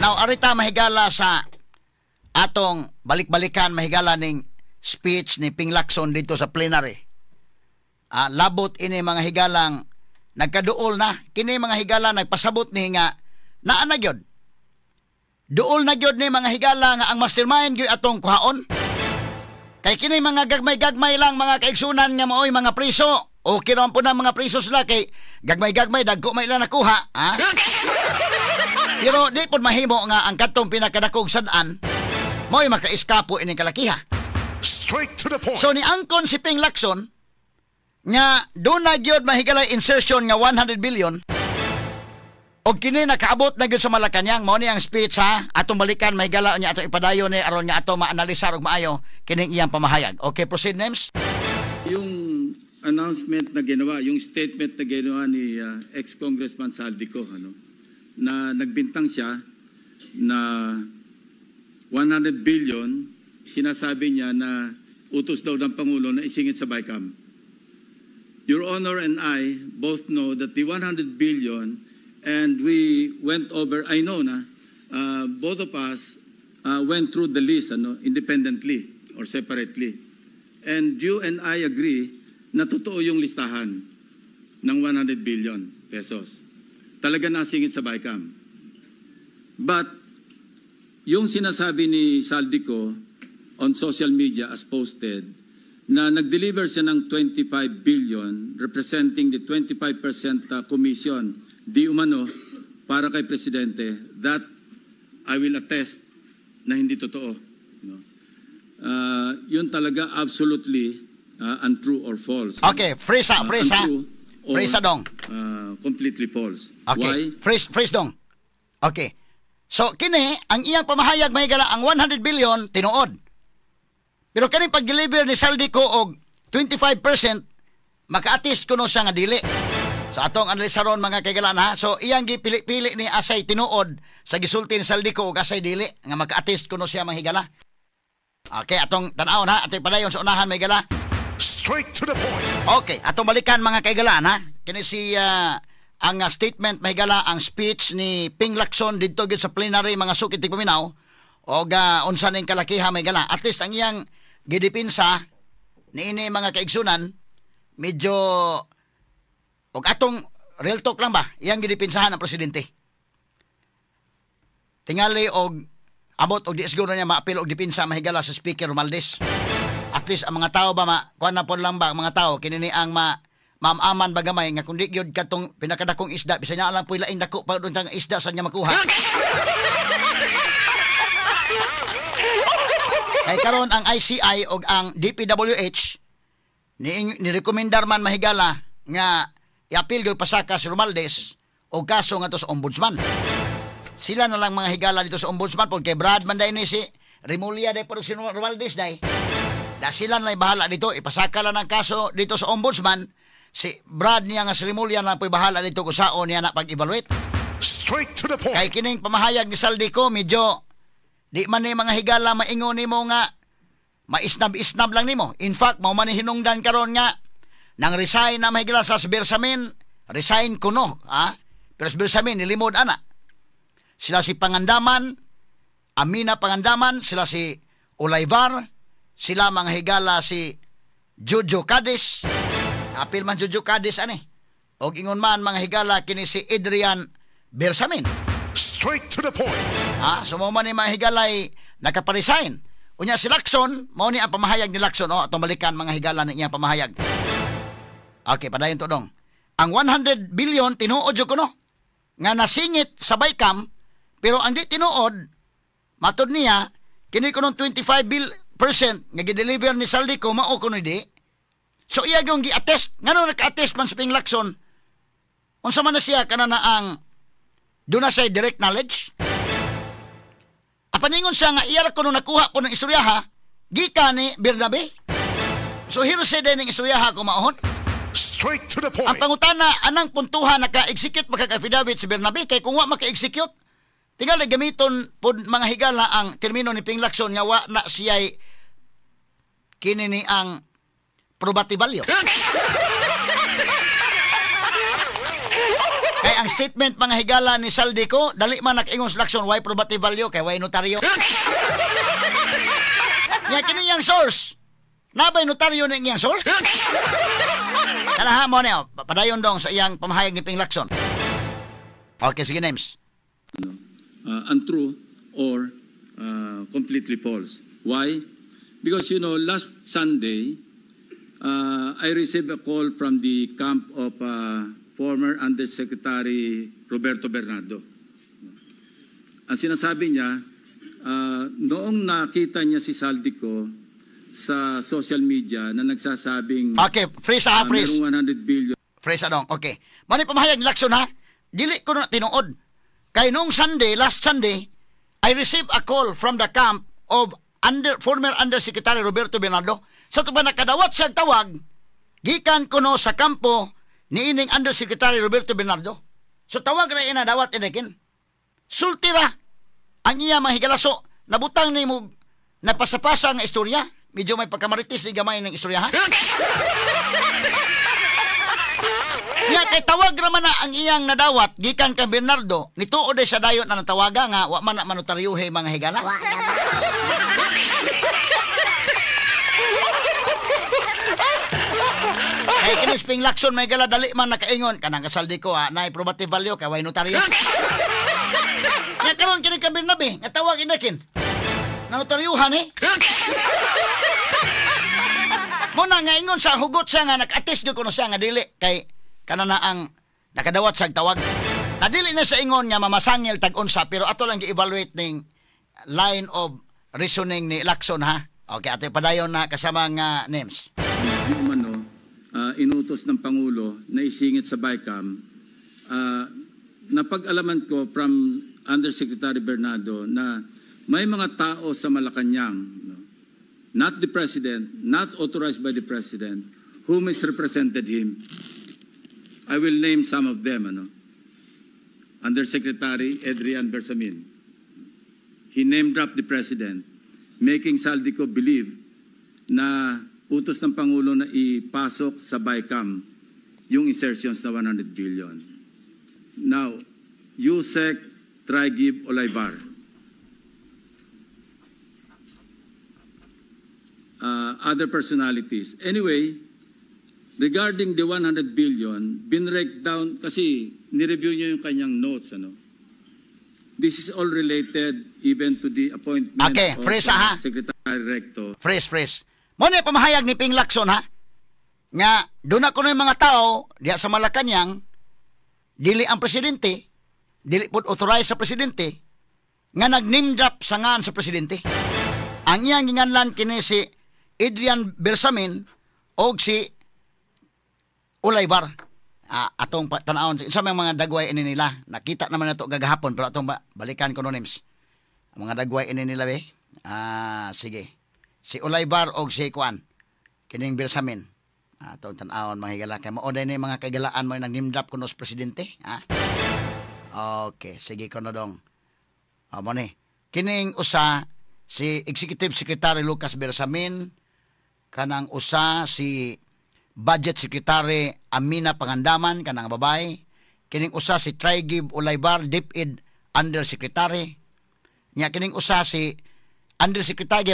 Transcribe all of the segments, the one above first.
Now arita mahigala sa atong balik-balikan mahigala ning speech ni Ping Lacson dito sa plenary. Labot ini mga higalang nagkaduol na kini mga higala nagpasabot ni nga naa na gyud. Duol na gyud ni mga higala nga ang mastermind gyud atong kuhaon. Kay kini mga gagmay-gagmay lang mga kaigsunan nga maoy mga priso. Okay naman po na mga priso sila kay gagmay-gagmay dagko may ilang nakuha, ha? Pero di po mahimo nga ang katong pinakadakog sad-an mo'y makaiskapo ining kalakiha. Straight to the point. So niangkon si Ping Lacson nga doon na gyud mahigalay insertion nga 100 billion og kini nakaabot na gyud sa Malacañang. Mao ni ang speech ha, atong balikan mahigala niya atong ipadayon ni aron nga ato maanalisar og maayo kining iyang pamahayag. Okay, proceed names. Yung announcement na ginawa, yung statement na ginawa ni ex-Congressman Zaldy Co, ano, na nagbintang siya na 100 billion, sinasabi niya na utos daw ng Pangulo na isingit sa BICAM. Your Honor and I both know that the 100 billion, and we went over, I know na, both of us went through the list, ano, independently or separately. And you and I agree na totoo yung listahan ng 100 billion pesos. Talaga nasingit sa BICAM. But yung sinasabi ni Zaldy Co on social media as posted na nag-deliver siya ng 25 billion representing the 25% commission di umano para kay Presidente, that I will attest na hindi totoo. No? Yun talaga absolutely untrue or false. Okay, freeze ha, freeze ha. Untrue or, Freeze ha dong. Completely false. Okay. Why? Freeze, freeze dong. Okay. So kini ang iyang pamahayag mahigala ang 100 billion tinuod. Pero kani pag-deliver ni Zaldy Co og 25% maka-attest kuno siya nga dili. Sa atong analisaron mga kaigalan ha. So iyang gipili-pili ni asay tinuod sa gisulti ni Zaldy Co og asay dili nga maka-attest kuno siya mga higala. Okay, atong tan-awon ha, atong padayon sa unahan mga higala. Straight to the point. Okay, atong balikan mga kaigalan ha. Kini si ang statement mahigala ang speech ni Ping Lacson didto gyud sa plenary mga sukit tigpaminaw og unsa ning kalakiha mahigala. At least ang iyang gidipinsa niini mga kaigsunan medyo og atong real talk lang ba iyang gidipinsahan ang presidente. Tingali og amot og di siguro niya maapil og dipinsa mahigala sa Speaker Romualdez. At least ang mga tao ba ma kuan na pod lang ba ang mga tao kini ni ang ma maamaman ba gamay nga kung di gyud katong pinakadakong isda bisan niya lang puy laing dako pa dun nga isda sa niya makuha. Kay karon ang ICI og ang DPWH ni nirekomendar man mahigala nga iapil gyud pasaka si Romualdez og kaso ngadto sa ombudsman. Sila na lang mga higala dito sa ombudsman pod kay Brad man day ni si Remulla day pod si Romualdez day. Da sila na lang bahala dito, ipasaka lang ang kaso dito sa ombudsman. Si Brad niya nga si Remulla na lang po'y bahala dito kung saon niya na pag-evaluate. Straight to the point. Kay kining pamahayag ni Zaldy Co medyo di man ni mga higala maingon nimo nga maisnab-isnab lang nimo. In fact, mao man ni hinungdan karon nga nang resign na mahigala sa Bersamin, resign kuno, ha? Pero sa Bersamin nilimod ana. Sila si Pangandaman, Amina Pangandaman, sila si Olayvar, sila mga higala si Jojo Cadiz. Apil man Jojo Cadiz ani. Og ingon man mga higala kini si Adrian Bersamin. Straight to the point. Ha, so mao man ni mga higalay nakaparesign. Unya si Lacson, mao ni ang pamahayag ni Lacson. Oh, atong balikan mga higala ni iyang pamahayag. Okay, padayon to dong. Ang 100 billion tinuod jud kuno nga nasingit sa BICAM, pero ang di tinuod matud niya kini kunong 25 percent nga gideliver ni Zaldy Co mao kuno di. So iya gyud gi-attest ngano naka-attest man sa Ping Lacson. Unsa man na siya kana na ang doon na siya direct knowledge? Apaningon siya nga iya ra kuno nakuha po ng istoryaha gikan ni Bernabe. So hearsay din ng istoryaha kung maohon. Straight to the point. Ang pangutana anang puntuhan naka-execute maka-affidavit si Bernabe kay kung wa maka-execute tingali gamiton pod mga higala ang termino ni Ping Lacson nga wa na siya'y kini ni ang probatibalyo. Kay ang statement, mga higala, ni Zaldy Co, dali man nakaingon sa Lacson, way probative value kay way notaryo. Nya kini iyang source. Nabay notaryo ni iyang source? Kana ha mo niyo, padayon dong sa iyang pamahayag ni Ping Lacson. Okay, sige, names. Untrue or completely false. Why? Because last Sunday, I received a call from the camp of former Undersecretary Roberto Bernardo. Ang sinasabi niya, noong nakita niya si Zaldy Co sa social media na nagsasabing Okay, freeze ha, freeze. Merong 100 billion Freeze anong. Okay. Mani pamahayag ni Lacson ha. Dili ko na tinuod. Kay noong Sunday, last Sunday, I received a call from the camp of former Undersecretary Roberto Bernardo. Sa ba nakadawat siya tawag, gikan kuno sa kampo ni ining Undersecretary Roberto Bernardo. So tawag ra ina dawat inikin. Sulti ra ang iya mga higalaso, nabutang ni mo napasapasa nga istorya. Medyo may pagkamaritis ni gamay ng istorya ha. Nya kay tawag ra man na ang iyang nadawat gikan kay Bernardo, nituod ay sa dayon na natawaga nga wa man na manotaryuhe, mga higala. Wa na ba? Kay kinis Ping Lacson may gala dali man nakaingon kanang ka Zaldy Co ha, naay probative value kay way notaryo. Nya karon kini kay Bernabe nga tawag inakin. Nanotaryuhan eh. Muna nga ingon sa hugot siya nga nag-attest gyud kuno siya nga dili kay kana na ang nakadawat sa tawag. Na dili na sa ingon nga mamasangil tag-unsa pero ato lang gi-evaluate ning line of reasoning ni Lacson ha. Okay, ate padayon na kasama nga names. Di umano, inutos ng Pangulo na isingit sa BICAM, napag-alaman ko from Undersecretary Bernardo na may mga tao sa Malacanang, no, not the President, not authorized by the President, who misrepresented him. I will name some of them. Ano? Undersecretary Adrian Bersamin. He name-dropped the President, making Zaldy Co believe na utos ng Pangulo na ipasok sa BICAM yung insertions na 100 billion. Now, Usec Trygve Olaivar. Other personalities. Anyway, regarding the 100 billion, binrek down kasi nireview niyo yung kanyang notes. Ano? This is all related even to the appointment Okay, of freeze, ha? Secretary Recto. Freeze, freeze. Mo ni pamahayag ni Ping Lacson ha. Nga doon ako ng mga tao diha sa Malacanang, dili ang presidente, dili pod authorized sa presidente, nga nag-name drop sa ngan sa presidente. Ang iyang ginganlan kini si Adrian Bersamin og si Olaivar. Atong tan-awon sa may mga dagway ini nila. Nakita naman nato gagahapon pero atong balikan ko no names. Ang mga dagway ini nila be. Sige. Si Olaivar og si Kuan kining Bersamin. Atong tan-awon mga higala kay mao ni mga kaigalaan mo nang name drop kuno sa presidente, ha? Okay, sige kuno dong. Mo ni. Kining usa si Executive Secretary Lucas Bersamin, kanang usa si Budget Secretary Amina Pangandaman, kanang babae, kining usa si Trygve Olaivar, DepEd Undersecretary. Nya kining usa si Undersecretary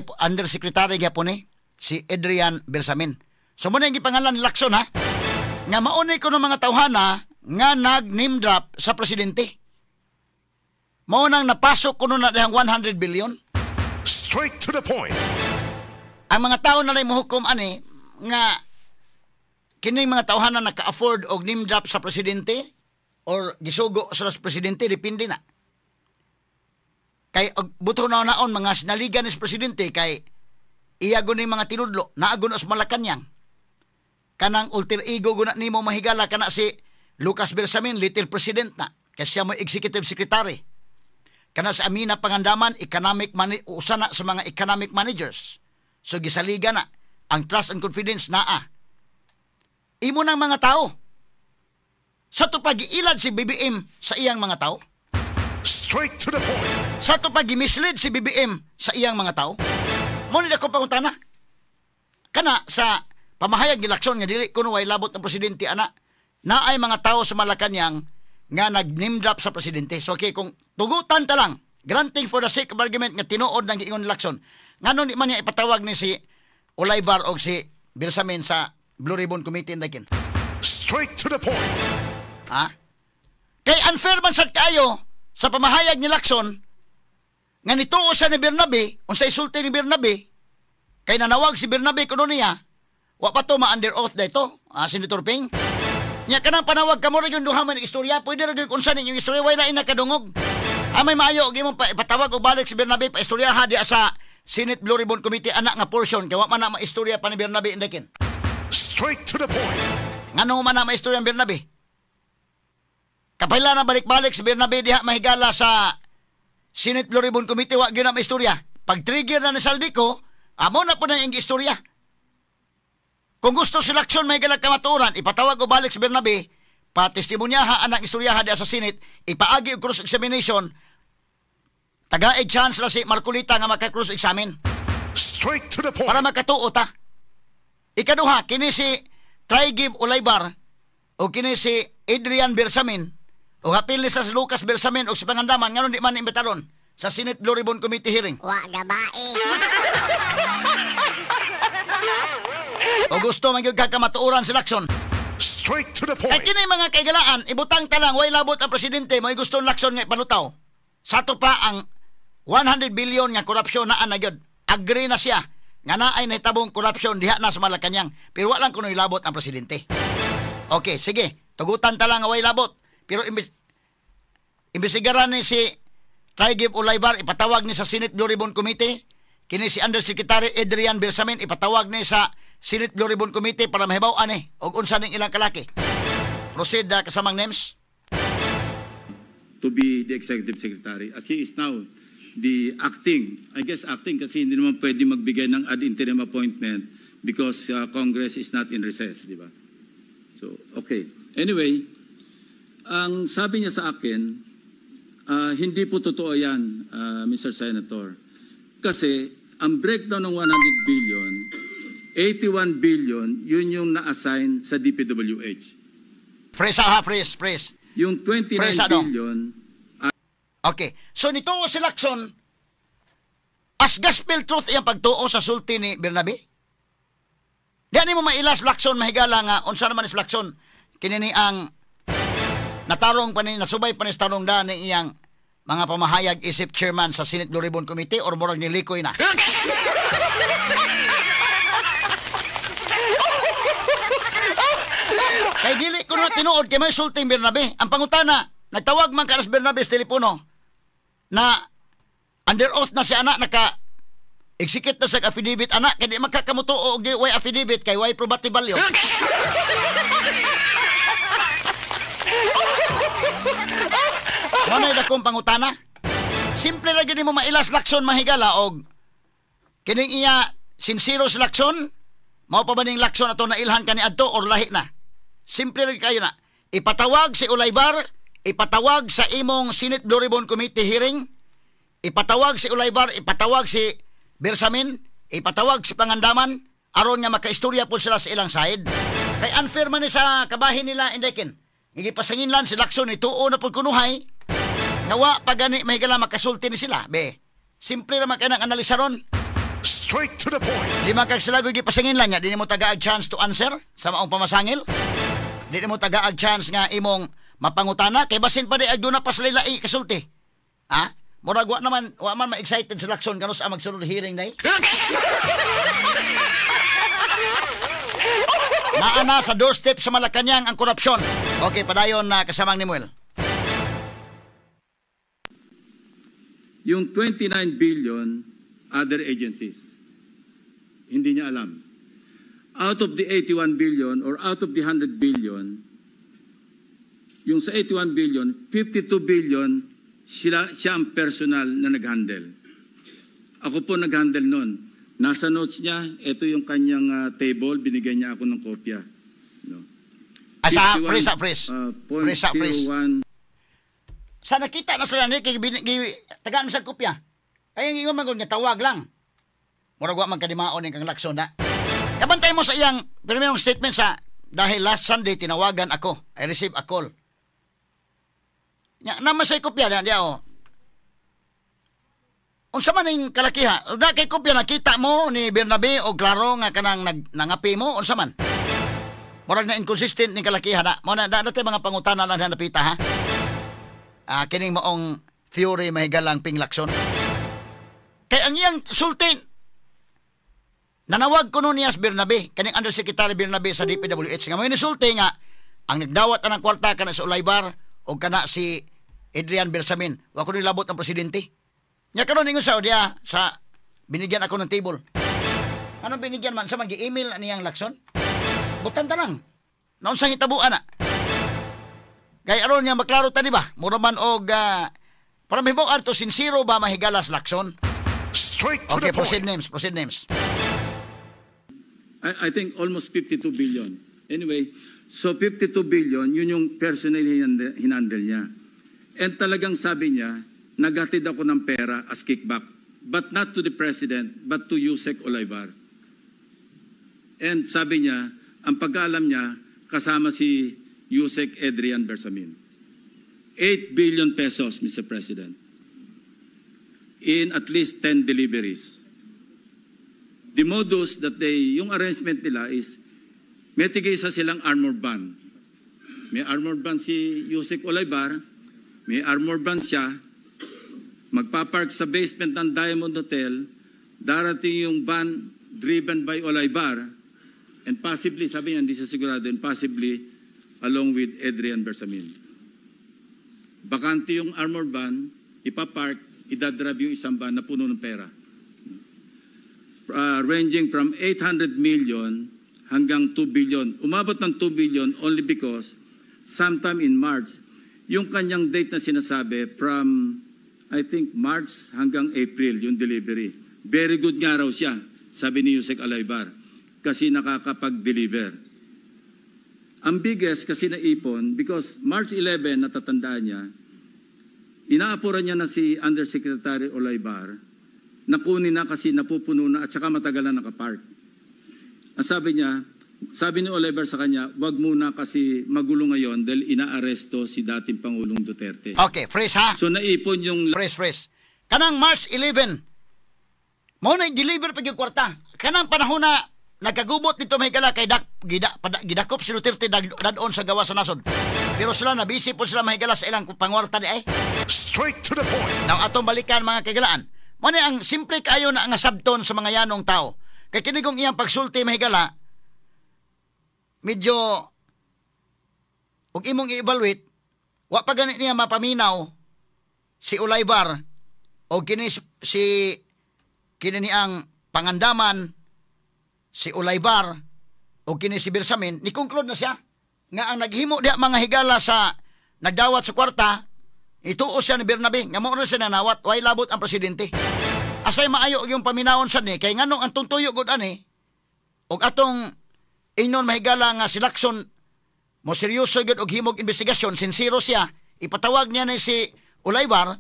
gyapon ni si Adrian Bersamin. So mo na yung gipangalan ni Lacson ha, nga maunay ko ng mga tawhana nga nag-name drop sa presidente. Mao nang napasok kuno na dihang 100 billion. Straight to the point. Ang mga tao na lang mohukom ani nga kining mga tawhana naka-afford og name drop sa presidente or gisugo sa presidente, depende na. Kay og buto na naon mga sinaligan ni presidente kay iya gud ni mga tinudlo, naa gud sa Malacanang. Kanang alter ego gud na nimo mahigala kana si Lucas Bersamin, little president na kasi siya mo executive secretary. Kana sa Amina Pangandaman, economic usa na sa mga economic managers. So gisaliga na ang trust and confidence naa. Imo nang mga tao. Sa to pag-iilad si BBM sa iyang mga tao. Straight to the point. Sa to pag-mislead si BBM sa iyang mga tao. Mo ni ako pangutana. Kana sa pamahayag ni Lacson nga dili kuno way labot ng presidente ana, naay mga tao sa Malacanang Nga nag-name drop sa presidente. So okay, kung tugutan ta lang, granting for the sake of argument nga tinuod ng giingon ni Lacson, ngano di man niya ipatawag ni si Olayvar og si Bersamin sa Blue Ribbon Committee, Inday? Straight to the point. Ha? Kay unfair man sad kaayo sa pamahayag ni Lacson nga nituo siya ni Bernabe, unsa isulti ni Bernabe, kay nanawag si Bernabe kuno niya, wa pa to ma-under oath dito, ah, Senator Ping. Nya kanang panawag kamo ra gyud duha man istorya, pwede ra gyud unsa ninyong istorya, way lain nakadungog. Ah, may maayo og imong pa, ipatawag og balik si Bernabe pa istorya ha diya sa Senate Blue Ribbon Committee anak nga portion kay wa man na maistorya pa ni Bernabe, Inday Ken. Straight to the point. Ngano man na maistorya ang Bernabe? Kapila na balik-balik si Bernabe diha, mahigala, sa Senate Blue Ribbon Committee, wa gyud na maistorya. Pag trigger na ni Zaldy Co, amo na po na iyang istorya. Kung gusto si Lacson may galag kamatuoran, ipatawag og balik si Bernabe, pa testimonyaha anang istoryaha diha sa Senate, ipaagi og cross-examination, tagaig chance na si Marcoleta nga maka-cross-examine Straight to the point. Para makatuo ta. Ikaduha, kini si Trygve Olaivar o kini si Adrian Bersamin o hapil ni sa si Lucas Bersamin o si Pangandaman, ngano di man imbitaron sa Senate Blue Ribbon Committee hearing? Wa gabae. O gusto man gyud kakamatuoran si Lacson. Straight to the Kay point. kini mga kaigalaan, ibutang ta lang way labot ang presidente, mo'y gusto ni Lacson nga ipalutaw. Sa ato pa ang 100 billion nga korupsyon naa na gyud. Agree na siya nga naay nahitabong korupsyon diha na sa Malacañang. Pero wa lang kuno'y labot ang presidente. Okay, sige. Tugutan ta lang nga way labot. Pero imbestigaran ni si Trygve Olaivar, ipatawag ni sa Senate Blue Ribbon Committee. Kini si Undersecretary Adrian Bersamin, ipatawag ni sa Senate Blue Ribbon Committee para mahibaw-an ni og unsa ning ilang kalaki. Proceed, kasamang names. To be the executive secretary as he is now the acting, I guess acting kasi hindi naman pwede magbigay ng ad interim appointment because Congress is not in recess, di ba? So, okay. Anyway, ang sabi niya sa akin, hindi po totoo yan, Mr. Senator. Kasi ang breakdown ng 100 billion, 81 billion, yun yung na-assign sa DPWH. Freeze ha, freeze, freeze. Yung 29 Freeze, ano? billion, Okay. So nito si Lacson, as gospel truth iyang pagtuo sa sulti ni Bernabe? Di ani mo mailas Lacson, mahigala, nga unsa naman is Lacson kini ni ang natarong pa ni nasubay pa ni sa tarong da ni iyang mga pamahayag isip chairman sa Senate Blue Ribbon Committee or murag nilikoy na. Kay dili ko na tinuod kay may sulting Bernabe. Ang pangutana, nagtawag man ka sa Bernabe sa telepono na under oath na si anak, naka execute na sa affidavit anak, kay di makakamutuo og di way affidavit kay way probative value. Manay dakong pangutana. Simple ra gyud nimo mailas Lacson, mahigala, og kining iya sincero si Lacson, mao pa ba ning Lacson ato nailhan kani adto or lahi na? Simple ra kayo na. Ipatawag si Olayvar, ipatawag sa imong Senate Blue Ribbon Committee hearing, ipatawag si Olayvar, ipatawag si Bersamin, ipatawag si Pangandaman, aron nga makaistorya po sila sa ilang side. Kay unfair man ni sa kabahin nila, Inday Ken. Gipasanginlan lang si Lacson, ituo na pud kunuhay, nga wa pa gani mahigala makasulti ni sila. Be, simple ra man kay nang analisa ron. Straight to the point. Lima kag sila gipasanginlan lang niya, di nimo tagaag chance to answer sa maong pamasangil. Di nimo tagaag chance nga imong mapangutana kay basin pa di ag duna pa sila lahi kasulti. Ha? Murag wa naman, wa man ma-excited si Lacson kanus ang magsunod hearing day. Naa na sa doorstep sa Malacañang ang korupsyon. Okay, padayon na kasamang ni Muel. Yung 29 billion other agencies, hindi niya alam. Out of the 81 billion or out of the 100 billion, yung sa 81 billion, 52 billion, siya ang personal na nag-handle. Ako po nag-handle nun. Nasa notes niya, ito yung kanyang table, binigay niya ako ng kopya. No. Asa, 51, freeze, freeze. point Freeze, freeze. zero one. Sa nakita na sila ni, kay tagaan mo sa kopya. Ay, ang ingon man nga tawag lang. Murag wa man kadimaon ning kang Lacson na. Kabantay mo sa iyang primerong statement sa dahil last Sunday tinawagan ako. I received a call. Nya naman sa kopya na diya oh. Unsa man ning kalakiha? Da kay kopya, nakita mo ni Bernabe o klaro nga kanang nangapi mo, unsa man? Murag na inconsistent ning kalakiha na. Mo na da dati mga pangutana lang na napita ha. Ah, kining maong theory, mahigalang Ping Lacson. Kay ang iyang sulti, nanawag ko niya sa Bernabe, kaning Undersecretary Bernabe sa DPWH nga may nisulti nga ang nagdawat ang kwarta kana sa Olaybar o kana si Adrian Bersamin. Wa ko nilabot ang presidente. Nya karon ingon sa diya sa binigyan ako ng table. Ano binigyan man sa mag email niyang Lacson? Butan ta lang. Naunsang hitabuan na? Kay aron niya maklaro ta, di ba? Mura man og para mahimo ato sincero ba mahigalas Lacson? Straight to Okay, the proceed point. names, proceed names. I think almost 52 billion. Anyway, so 52 billion, yun yung personal hinandle niya. And talagang sabi niya, "Naghatid ako ng pera as kickback. But not to the president, but to Usec Olaivar." And sabi niya, ang pagkaalam niya, kasama si Usec Adrian Bersamin. 8 billion pesos, Mr. President, in at least 10 deliveries. The modus that they, yung arrangement nila is, may tig-isa silang armored van. May armored van si Usec Olaivar, may armored van siya, magpapark sa basement ng Diamond Hotel, darating yung van driven by Olaivar, and possibly, sabi niya, hindi siya sigurado, and possibly along with Adrian Bersamin. Bakante yung armored van, ipapark, idadrive yung isang van na puno ng pera. Ranging from 800 million hanggang 2 billion. Umabot ng 2 billion only because sometime in March, yung kanyang date na sinasabi from, I think, March hanggang April yung delivery. Very good nga raw siya, sabi ni Usec Olaivar, kasi nakakapag-deliver. Ang biggest kasi naipon because March 11, natatandaan niya, inaapura niya na si Undersecretary Olaivar na kunin na kasi napupuno na at saka matagal na nakapark. Ang sabi niya, sabi ni Olaivar sa kanya, "Wag muna kasi magulo ngayon dahil inaaresto si dating Pangulong Duterte." Okay, freeze ha. So naipon yung Freeze, freeze. Kanang March 11, mo na deliver pag yung kwarta. Kanang panahon na nagkagubot dito may gala kay dak, gida, pada, gidakop si Duterte dadon sa gawa sa nasod. Pero sila na busy po sila mahigala sa ilang pangwarta di ay. Straight to the point. Now atong balikan, mga kagalaan. Mo ni ang simple kaayo na nga sabton sa mga yanong tao. Kay kini kong iyang pagsulti mahigala, medyo ug imong i-evaluate, wa pa gani niya mapaminaw si Olaybar o kini si kini ni ang pangandaman si Olaybar o kini si Bersamin, ni conclude na siya nga ang naghimo diha mga higala sa nagdawat sa kwarta, ituo siya ni Bernabe nga mao na siya nanawat, way labot ang presidente. Asay maayo og yung paminawon sad ni kay nganong ang tuntuyo gud ani og atong ingnon mahigala nga si Lacson mo seryoso gyud og himog investigasyon, sincero siya, ipatawag niya ni si Olaybar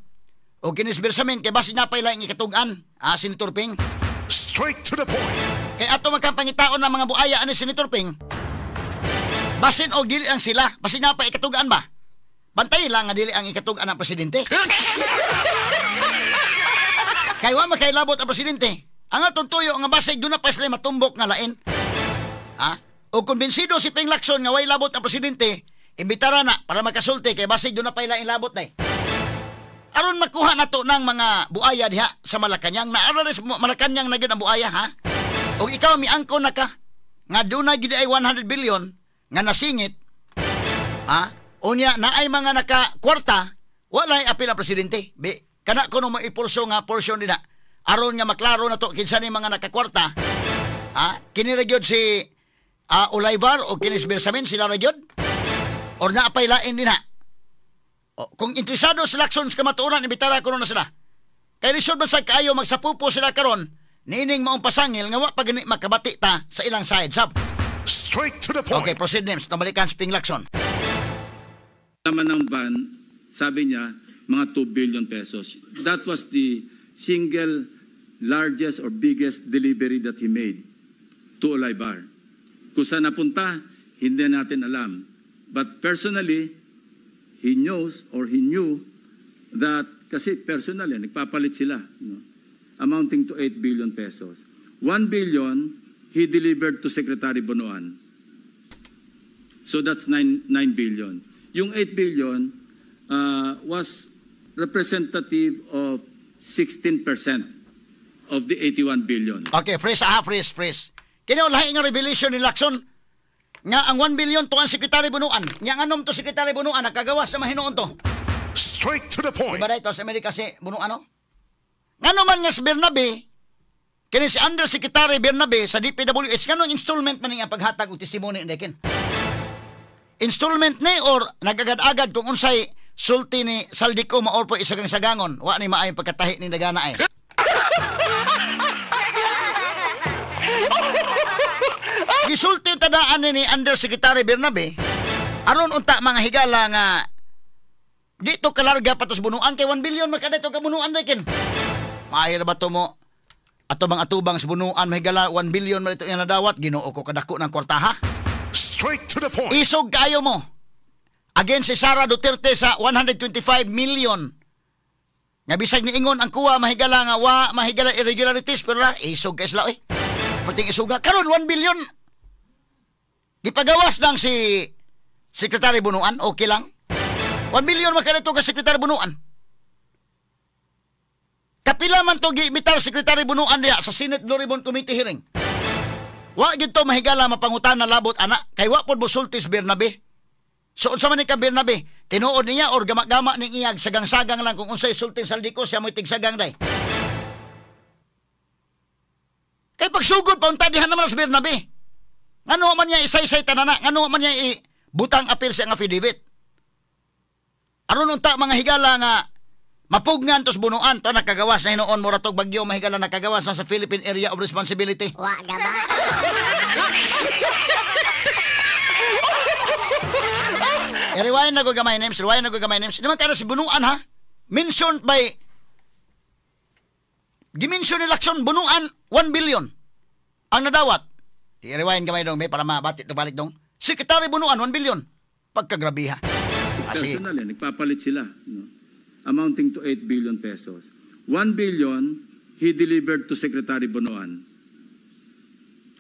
o kini si Bersamin kay basin na pa ilaing ikatug-an, ah, Senator Ping. Straight to the point. Kay ato magkampangitaon ng mga buaya ani Senator Ping, basin og dili ang sila, basin na pa ikatug-an ba, bantay lang nga dili ang ikatug-an ng presidente. Kay wa makailabot ang presidente. Ang atong tuyo nga basig doon na pa sila matumbok nga lain. Ha? O kumbinsido si Ping Lacson nga way labot ang presidente, imbitara na para makasulti kay basig doon na pa ilaing labot na eh. Aron makuha na to ng mga buaya diha sa Malacanang. Na aron sa Malacanang na gyud ang buaya ha. Og ikaw miangko na ka nga dunay gid ay 100 billion nga nasingit. Ha? Unya naay mga naka kwarta, walay apil ang presidente. Bi kana kuno maipulso nga portion nila. Aron nga maklaro na to kinsa ni mga nakakwarta. Ha? Kini ra gyud si Olaybar o kini si Bersamin, sila ra gyud? Or naapay lain din ha? O, kung interesado sa Lacson sa kamatuoran, imbitara kuno na sila. Kay lisod man sa kaayo magsapupo sila karon niining maong pasangil nga wa pa gani makabati ta sa ilang side sab. Straight to the point. Okay, proceed names. Tumalikan si Ping Lacson. Laman ng van, sabi niya, mga 2 billion pesos. That was the single largest or biggest delivery that he made to Olaivar. Kung saan napunta, hindi natin alam. But personally, He knows or he knew that, kasi personal yan, nagpapalit sila, no? Amounting to 8 billion pesos. 1 billion he delivered to Secretary Bonoan. So that's 9 billion. Yung 8 billion was representative of 16% of the 81 billion. Okay, freeze ah, freeze, freeze. Kini lahi nga revelation ni Lacson nga ang 1 billion tuan Secretary Bonoan. Nya nganom to Secretary Bonoan nakagawas sa mahinuon to? Straight to the point. Diba dahito sa Amerika si Bonoan, no? Ngano man nga si Bernabe, kini si Undersecretary Bernabe sa DPWH, nganong installment man nga paghatag og testimony kin? Installment ni or nagagad-agad kung unsay sulti ni Zaldy Co maor po isagang-sagangon, wa ni maayong pagkatahi ni dagana ay. Gisulti tadaan ni Undersecretary Bernabe aron unta mga higala nga dito kalarga patos Bonoan kay 1 billion makadto ka Bonoan kin. Maayo ba to mo ato bang atubang sa Bonoan mahigala 1 billion man ito yang nadawat, Ginoo ko kadako ng kwarta ha. Straight to the point. Isog kayo mo. Against si Sara Duterte sa 125 million. Nga bisag niingon ang kuwa mahigala nga wa mahigala irregularities pero la isog kay sila oy. Perting isuga karon 1 billion. Gipagawas lang si Secretary Bonoan, okay lang. 1 billion makadto ka Secretary Bonoan. Kapila man to giimitar Secretary Bonoan diha sa Senate Blue Ribbon Committee hearing. Wa gid to mahigala mapangutan na labot ana kay wa pod mosulti si Bernabe. So unsa man ni ka Bernabe? Tinuod niya or gama-gama ning iyag sagang-sagang lang kung unsay sulti sa Zaldy Co siya mo'y tigsagang day. Kay pagsugod pa unta diha naman si Bernabe. Ngano man niya isay-isay tanana, ngano man niya ibutang apil sa nga affidavit. Aron unta mga higala nga mapugnan tos Bonoan to nakagawas na hinuon mura tog bagyo mahigala nakagawas na sa Philippine Area of Responsibility. Wa gaba. I-rewind na ko gamay names, rewind na ko gamay names. Di man kada si Bonoan ha. Mentioned by gimension ni Lacson Bonoan 1 billion ang nadawat. I-rewind gamay dong may para mabatit to balik dong. Secretary Bonoan 1 billion. Pagkagrabiha. Personal yan, nagpapalit sila, no? Amounting to 8 billion pesos. 1 billion he delivered to Secretary Bonoan.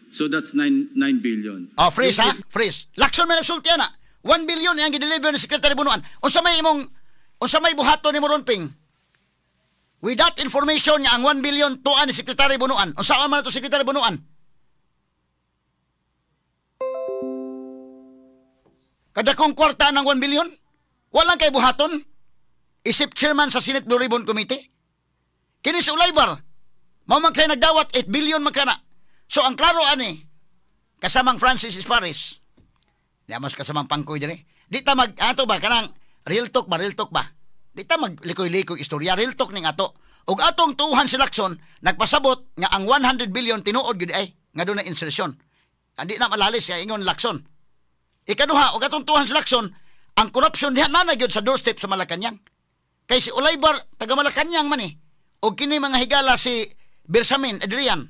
So that's 9 billion. Oh, freeze ha? Freeze. Lacson may nasulti ana. 1 billion ang gi-deliver ni Secretary Bonoan. Unsa may imong unsa may buhaton nimo ron Ping? With that information nga ang 1 billion tuan ni Secretary Bonoan. Unsa man to Secretary Bonoan? Kadakong kwarta ng 1 billion? Walang kay buhaton? Isip chairman sa Senate Blue Ribbon Committee? Kini si Olaybar, mao man kay nagdawat 8 billion man kana. So ang klaro ani kasamang Francis Esparis. Di mas kasamang pangkoy diri. Di ta mag ato ba kanang real talk ba, real talk ba? Di ta maglikoy-likoy istorya, real talk ning ato. Ug atong tuuhan si Lacson nagpasabot nga ang 100 billion tinuod gyud ay nga doon na insertion. Andi na malalis kay ingon Lacson. Ikaduha, ug atong tuuhan si Lacson, ang corruption diha na gyud sa doorstep sa Malacañang. Kay si Olaybar taga Malacañang man eh. Og kini mga higala si Bersamin Adrian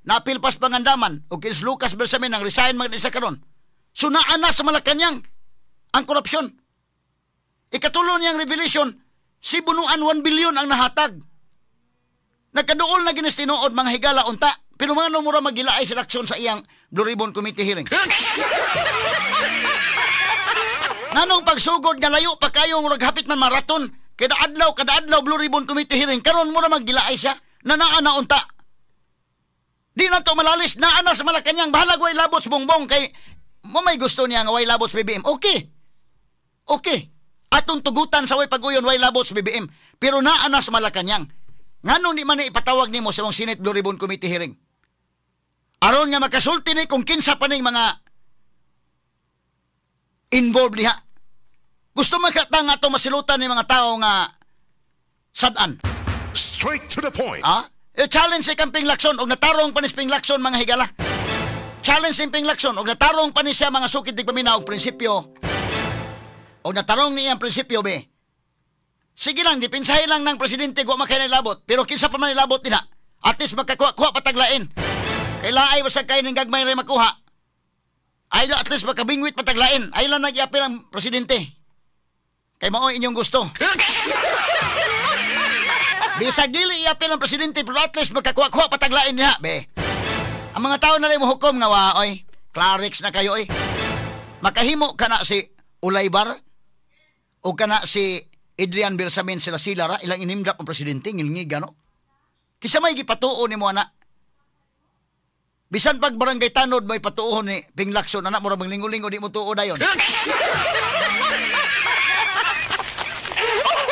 naapil pas pangandaman og kini si Lucas Bersamin ang resign man isa karon. So naa na sa Malacañang ang korupsyon. Ikatulo niyang revelation, si Bonoan 1 billion ang nahatag. Nagkaduol na ginis tinuod mga higala unta, pero mga numura magilaay si Lacson sa iyang Blue Ribbon Committee hearing. Nganong pagsugod nga layo pa kayo murag hapit man maraton, kada adlaw Blue Ribbon Committee hearing, karon mura maggilaay siya, na naa na unta. Di na to malalis, naa na sa Malacañang, bahalag way labot sa Bongbong kay mo may gusto niya nga way labot sa BBM. Okay. Okay. Atong tugutan sa way pag-uyon way labot sa BBM, pero naa na sa Malacañang. Nganong di man ipatawag nimo sa mong Senate Blue Ribbon Committee hearing? Aron nga makasulti ni kung kinsa pa ning mga involved diha. Gusto man ka nga ato masilutan ni mga tao nga sad-an. Straight to the point. Ah? E challenge si Ping Lacson og natarong pa ni Ping Lacson mga higala. Challenge si Ping Lacson og natarong pa ni siya mga sukid di paminaw og prinsipyo. Og natarong niya ang prinsipyo be. Sige lang, dipinsahe lang ng presidente wa man kay nilabot, pero kinsa pa man nilabot dinha. At least makakuha pataglain. Kay laay basag kay ning gagmay ray makuha. Ay at least makabingwit pataglain. Ay lang nag-iapil ang presidente. Kay mao inyong gusto. Bisag dili iapil ang presidente, pero at least magkakuha-kuha pataglain niya, be. Ang mga tao na rin mo hukom nga wa, oy, Clarix na kayo, oy. Makahimo ka na si Olaybar o ka na si Adrian Bersamin sila sila ra, ilang inimdrap ang presidente, ngilngiga, no? Kisa may gipatuo ni mo, ana. Bisan pag barangay tanod mo ipatuo ni Ping Lacson, anak mo ra maglingo-lingo, di mo tuo dayon.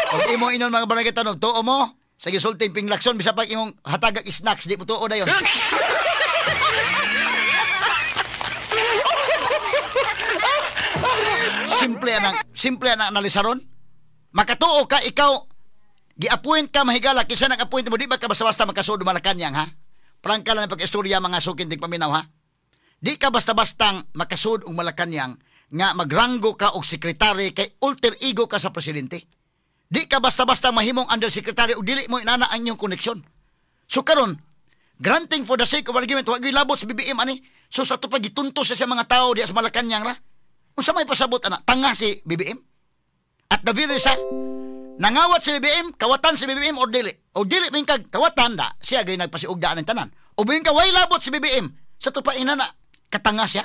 Kung imo inon mga barangay tanod, tuo mo, sa gisulting Ping Lacson, bisan pag imong hatagag snacks, di mo tuo dayon. Simple ang analisaron. Makatuo ka, ikaw, gi-appoint ka mahigala, kisa nag-appoint mo, di ba ka basta-basta makasuod Malacañang, ha? Prangka lang ang pag-istorya mga sukin ting paminaw, ha? Di ka basta-bastang makasuod og Malacañang nga magranggo ka og sekretary kay alter ego ka sa presidente. Di ka basta-basta mahimong undersecretary o dili mo inana ang inyong koneksyon. So karon, granting for the sake of argument, wa gyud labot sa BBM ani. So sa ato pagitunto sa mga tao diha sa Malacañang ra. Unsa may pasabot ana? Tanga si BBM. At the very sa nangawat si BBM, kawatan si BBM or dili. O dili min kag kawatan da, siya gay nagpasiugdaan ng tanan. O min ka way labot si BBM, sa to pa inana katanga siya.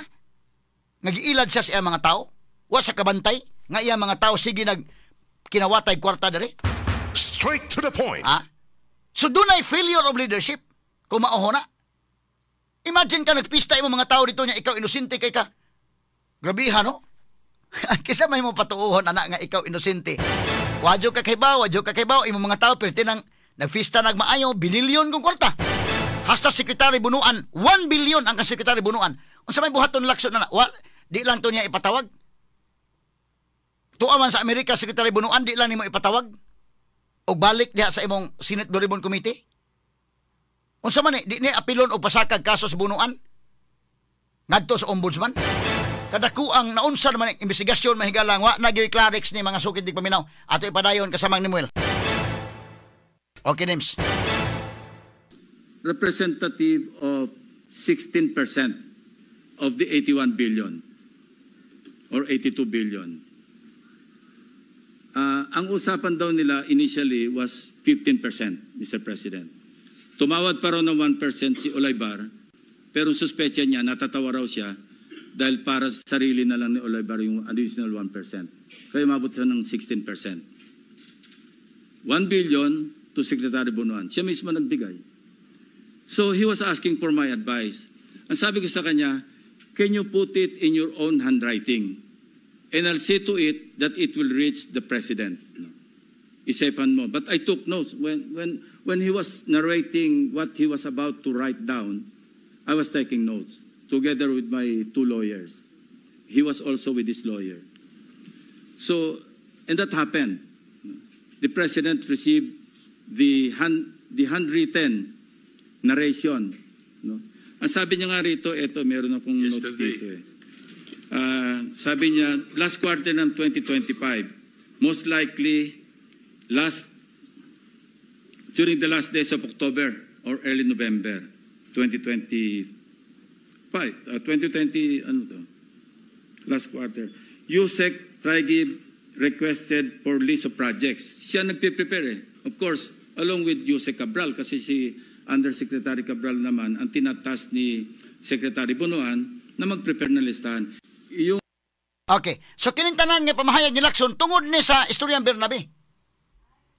Nagiilad siya sa iya mga tao. Wa sa kabantay nga iya mga tao sige nag kinawatay kwarta dere. Straight to the point. Ha? So dunay failure of leadership kung mauho na. Imagine ka nagpista imo mga tao dito niya, ikaw inosente kay ka. Grabiha, no? Kisa may mo patuuhon anak nga ikaw inosente. Wadyo ka kay baw, wadyo ka kay baw, imo mga tao perti nang nagfista nagmaayo, binilyon kong kwarta. Hasta sekretary Bunuan, 1 billion ang sekretary Bunuan. Unsa may buhaton Lacson na, wa, di lang to niya ipatawag. Tuwa man sa Amerika sekretary Bunuan, di lang nimo ipatawag. O balik diha sa imong Senate Blue Ribbon Committee. Unsa man ni, di ni apilon og pasakag kaso sa Bunuan ngadto sa ombudsman. Kadakuang naunsa naman ang investigasyon mahigalang wa na gyud Clarix ni mga sukid di paminaw. Ato ipadayon kasamang ni Muel. Okay, Nims. Representative of 16% of the 81 billion or 82 billion. Ang usapan daw nila initially was 15%, Mr. President. Tumawad pa raw ng 1% si Olaybar, pero suspetsa niya, natatawa raw siya dahil para sa sarili na lang ni Olaybar yung additional 1%. Kaya umabot siya ng 16%. 1 billion to Secretary Bonoan. Siya mismo nagbigay. So he was asking for my advice. Ang sabi ko sa kanya, can you put it in your own handwriting? And I'll see to it that it will reach the president. No. Isipan mo. But I took notes. When he was narrating what he was about to write down, I was taking notes together with my two lawyers. He was also with his lawyer. So, and that happened. The president received the handwritten narration. No? Ang sabi niya nga rito, eto, meron akong notes dito eh. Sabi niya, last quarter ng 2025, most likely during the last days of October or early November 2025, 2020, ano to? Last quarter. USEC Trigib requested for list of projects. Siya nagpe-prepare eh. Of course, along with USEC Cabral, kasi si Undersecretary Cabral naman ang tinatas ni Secretary Bonoan na mag-prepare ng listahan. Yung okay. So kinintanan nga pamahayag ni Lacson tungod ni sa istoryang Bernabe.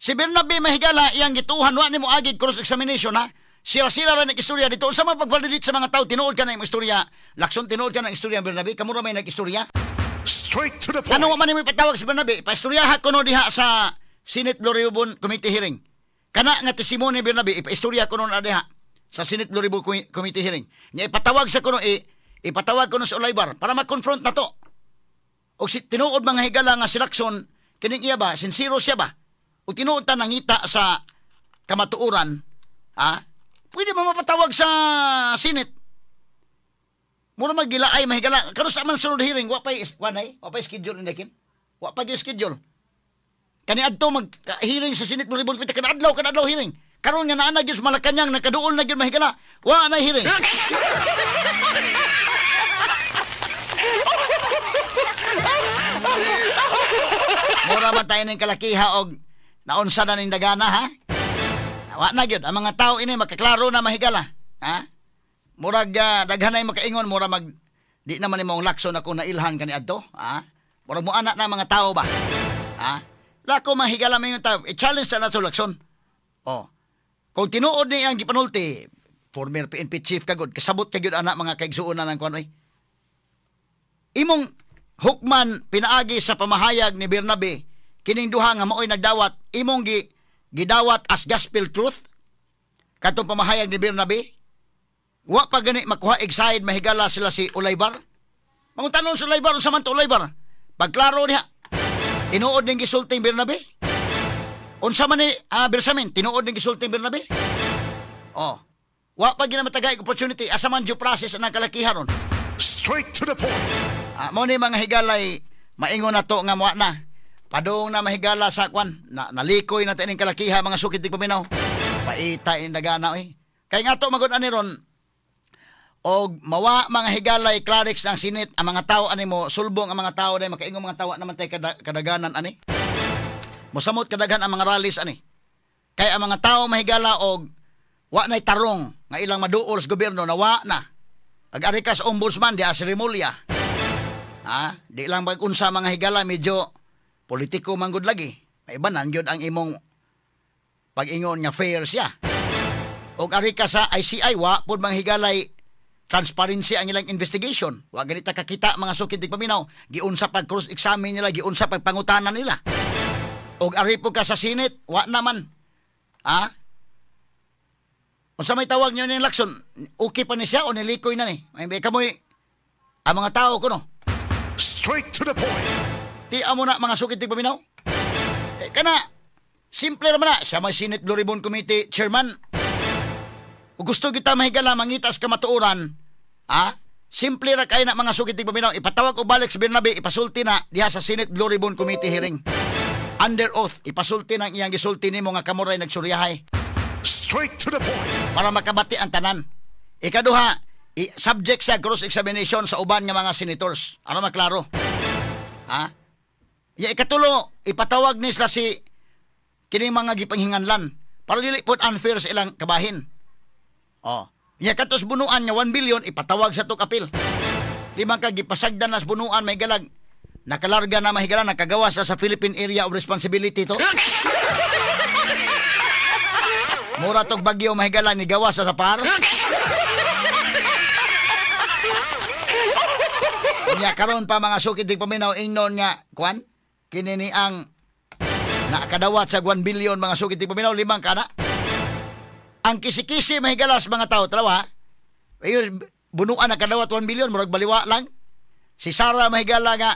Si Bernabe mahigala iyang gituhan wa nimo agig cross examination ha. Sila-sila ra nag-istorya dito. Unsa man pag-validate sa mga tao, tinuod ka na imong istorya. Lacson, tinuod ka na istorya Bernabe, kamo ra may nag-istorya. Straight to the point. Ano man nimo ipatawag si Bernabe? Paistoryaha kuno diha sa Senate Blue Ribbon Committee hearing. Kana nga testimony ni Bernabe, ipaistorya kuno na diha sa Senate Blue Ribbon Committee hearing. Nya ipatawag sa kuno ipatawag kuno sa Olaybar para ma-confront na to. Og si tinuod mga higala nga si Lacson kining iya ba, sincero siya ba? O tinuod ta nangita sa kamatuoran, ha? Pwede ba mapatawag sa Senate? Mura magilaay mahigala. Karon sa man sunod hearing, wa pay wa pay schedule indakin. Wa pa gyud schedule. Kani adto mag hearing sa Senate Blue Ribbon Committee kada adlaw hearing. Karon nga naa na gyud sa Malacañang nakaduol na gyud mahigala. Wa na hearing. Mura man tayo ning kalakiha og naunsa na ning dagana, ha? Wa na gyud ang mga tao ini makaklaro na mahigala, ha? Murag daghan nay makaingon, mura mag di naman nimong Lacson ako nailhan kaniadto, ha? Murag mo anak na mga tao ba? Ha? Lako mahigala man yung tao, i-challenge na nato Lacson. Oh. Kung tinuod ni ang gipanulti, former PNP chief kagod, kasabot kagud anak mga kaigsuonan ng kuan oy. Imong hukman pinaagi sa pamahayag ni Bernabe, kining duha nga maoy nagdawat, imong gidawat as gospel truth katong pamahayag ni Bernabe. Wa pa gani makuha excited mahigala sila si Olaybar. Mangutanon sa Olaybar, unsa man to Olaybar? Pagklaro niya, tinuod ning gisulting Bernabe? Unsa man ni Bersamin, tinuod ning gisulting Bernabe? Oh. Wa pa ginamatagay opportunity asa man due process ang kalakihan ron. Straight to the point. Mo ni mga higalay maingon na to nga moa na. Padung na mahigala sa kwan, nalikoy na tining kalakiha mga sukit di paminaw. Paita in dagana oy. Kay nga to magud ani ron og mawa mga higalay clerics ng Senate ang mga tao ani mo sulbong ang mga tao dai makaingon mga tawa naman tay kadaganan ani. Mosamot kadaghan ang mga rallies ani. Kay ang mga tao mahigala og wa nay tarong nga ilang maduol sa gobyerno na wa na. Ag-ari ka sa ombudsman di si Remulla. Ha? Di lang pag-unsa mga higala medyo politiko manggod lagi. Maibanan gyud ang imong pag-ingon nga fair siya. Og ari ka sa ICI wa pud mga higalay transparency ang ilang investigation. Wa ganita kakita mga sukid di paminaw. Giunsa pag cross-examine nila, giunsa pag pangutanan nila. Og ari po ka sa Senate, wa naman. Ha? Unsa may tawag niyo ni Lacson? Okay pa ni siya o nilikoy na ni? May kamoy ang mga tao kuno. Straight to the point. Ti amo na mga sukid di paminaw. Eh, kana simple naman na siya may Senate Blue Ribbon Committee chairman. Kung gusto kita mahigala mangitas kamatuoran, ha? Simple ra kay na mga sukid di paminaw. Ipatawag og balik sa Bernabe, ipasulti na diha sa Senate Blue Ribbon Committee hearing. Under oath, ipasulti na ang iyang gisulti nimo nga kamuray nagsuryahay. Straight to the point. Para makabati ang tanan. Ikaduha, subject sa cross-examination sa uban nga mga senators. Ano maklaro? Ha? Ya, ikatulo, ipatawag ni sila si kining mga gipanghinganlan para dili pod unfair sa ilang kabahin. Oh. Ya katos bunuan nga 1 billion ipatawag sa tok apil. Limang ka gipasagdan nas bunuan may galag. Nakalarga na mahigala nakagawa sa Philippine Area of Responsibility to. Mura tog bagyo mahigala ni gawas sa par. Nya karon pa mga sukid di paminaw ingnon nga kuan kini ni ang nakadawat sa 1 billion mga sukid di paminaw limang kana. Ang kisi-kisi mahigalas mga tao tarawa. Ayun bunuan nakadawat 1 billion murag baliwa lang. Si Sara mahigala nga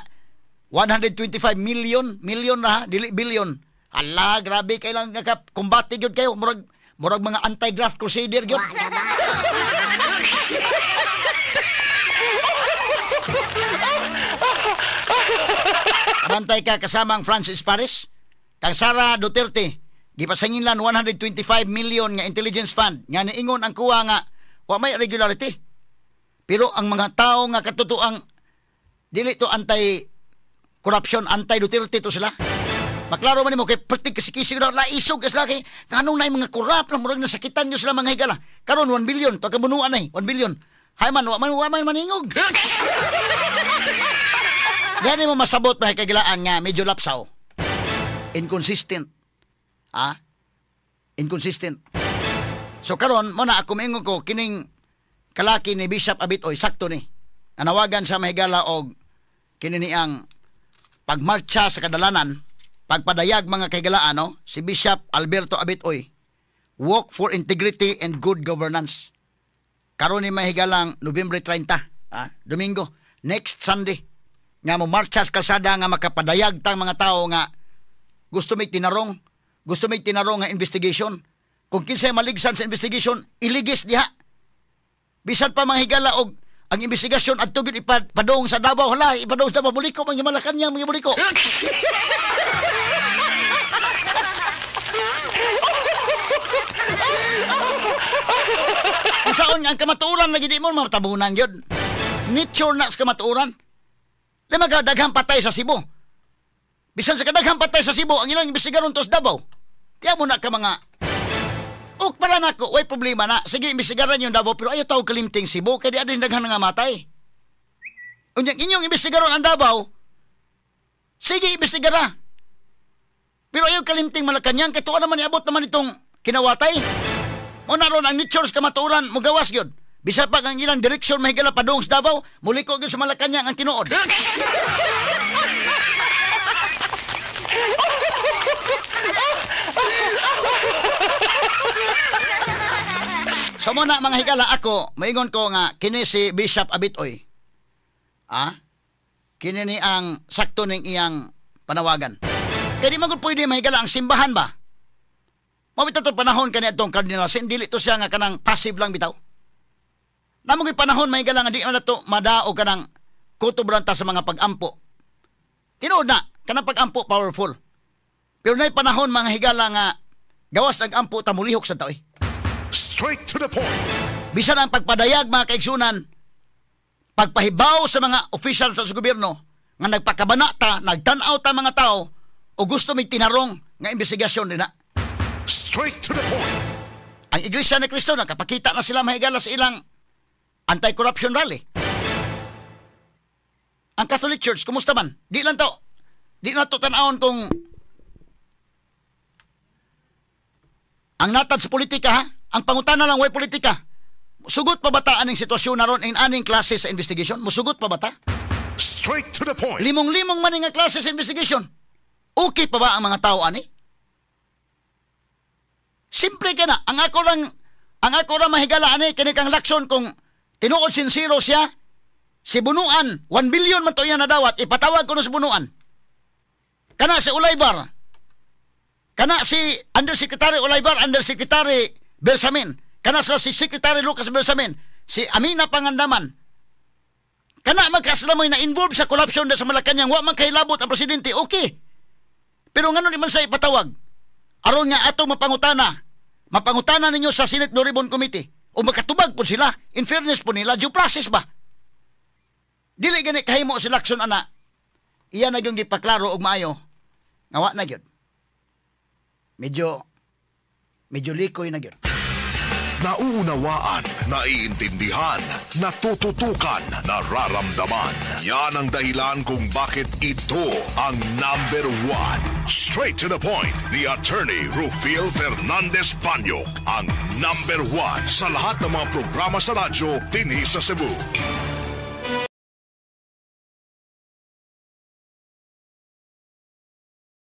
125 million million na ha, dili billion. Ala grabe kay lang naka-kumbate gyud kayo murag murag mga anti-graft crusader gyud. Abantay ka kasamang Francis Paris kang Sara Duterte gipasanginlan 125 million nga intelligence fund nga niingon ang kuha nga wa may regularity. Pero ang mga tao nga katotoang dili to anti-corruption, anti-Duterte to sila. Maklaro man nimo kay pertig kasikisig na laisog sila kay kanong na mga corrupt na murag nasakitan nyo sila mga higala. Karon 1 billion to kabunuan ay 1 billion. Hay man wa man maningog. Gani mo masabot mga kagilaan nga medyo lapsaw. Inconsistent. Ah? Inconsistent. So karon mo na ako maingon ko kining kalaki ni Bishop Abitoy sakto ni. Nanawagan sa mahigala og kini niang pagmarcha sa kadalanan, pagpadayag mga kahigalaan, no? Si Bishop Alberto Abitoy, walk for integrity and good governance. Karon ni mahigalang Nobyembre 30, ah, Domingo, next Sunday, nga mo marcha sa kalsada nga makapadayag tang mga tao nga gusto may tinarong nga investigation. Kung kinsay maligsan sa investigation, iligis diha. Bisan pa mga higala og ang investigasyon adto gyud ipadong sa Davao, hala, ipadong sa Davao, buliko man Malacañang mga buliko. Unsaon ang kamatuoran lagi di mo matabunan gyud. Nature na sa kamatuoran. Lima ka daghang patay sa Cebu. Bisan sa kadaghang patay sa Cebu, ang ilang imbestigaron to sa Davao. Tiyan mo na ka mga. Ok pala nako, way problema na. Sige, imbestigaran yung Davao, pero ayaw tawag kalimting Cebu, kaya di adin daghan nga matay. Unyang inyong imbestigaron ang Davao, sige, imbestigara. Pero ayaw kalimting Malacanang, kay tuwa naman iabot naman itong kinawatay. Mo na ron ang natures kamatuoran, mugawas gyud. Bisa pa ang ilang direksyon mahigala padung sa Davao, muliko gyud sa Malacanang ang tinuod. So mo na mga higala ako, maingon ko nga kini si Bishop Abitoy. Ah? Kini ni ang sakto ning iyang panawagan. Kaya di man gud pwede mahigala ang simbahan ba? Mao to panahon kani atong Cardinal Sin, dili to siya nga kanang passive lang bitaw. Namo gyud panahon mahigala nga di man nato madao kanang kutob ta sa mga pag-ampo. Tinuod na kanang pag-ampo powerful. Pero nay panahon mga higala nga gawas nag-ampo ta mulihok sa tao. Straight to the point. Bisan ang pagpadayag mga kaigsunan, pagpahibaw sa mga official sa gobyerno nga nagpakabana ta, nagtan-aw ta mga tao o gusto may tinarong nga investigasyon din na. Straight to the point. Ang Iglesia ni Cristo nakapakita na sila mahigala sa ilang anti-corruption rally. Ang Catholic Church, kumusta man? Di lang to. Di na to tan-awon kung ang natad sa politika ha. Ang pangutana lang way politika. Sugot pa ba ta aning sitwasyon naron in aning klase sa investigation? Musugot pa ba ta? Straight to the point. Limong-limong man nga klase sa investigation. Okay pa ba ang mga tao ani? Simple ka na. Ang ako lang mahigala ani kini kang Lacson kung tinuod sinsero siya si Bunuan, 1 billion man to iya nadawat, ipatawag ko na si Bunuan. Kana si Olaybar. Kana si Undersecretary Olaybar, Undersecretary Bersamin. Kana sila si Secretary Lucas Bersamin, si Amina Pangandaman. Kana magkasila mo'y na-involve sa corruption na sa Malacanang, wa man kahilabot ang presidente, okay. Pero ngano di man sa ipatawag? Aron nga ato mapangutana. Mapangutana ninyo sa Senate Blue Ribbon Committee. O makatubag po sila. In fairness po nila, due process ba? Dili gani kahimo si Lacson ana. Iya na yung gipaklaro og maayo. Nga wa na gyud. Medyo likoy na gyud. Nauunawaan, naiintindihan, natututukan, nararamdaman. Yan ang dahilan kung bakit ito ang number one. Straight to the point ni Attorney Rufil Fernandez Banyok, ang number one sa lahat ng mga programa sa radyo dinhi sa Cebu.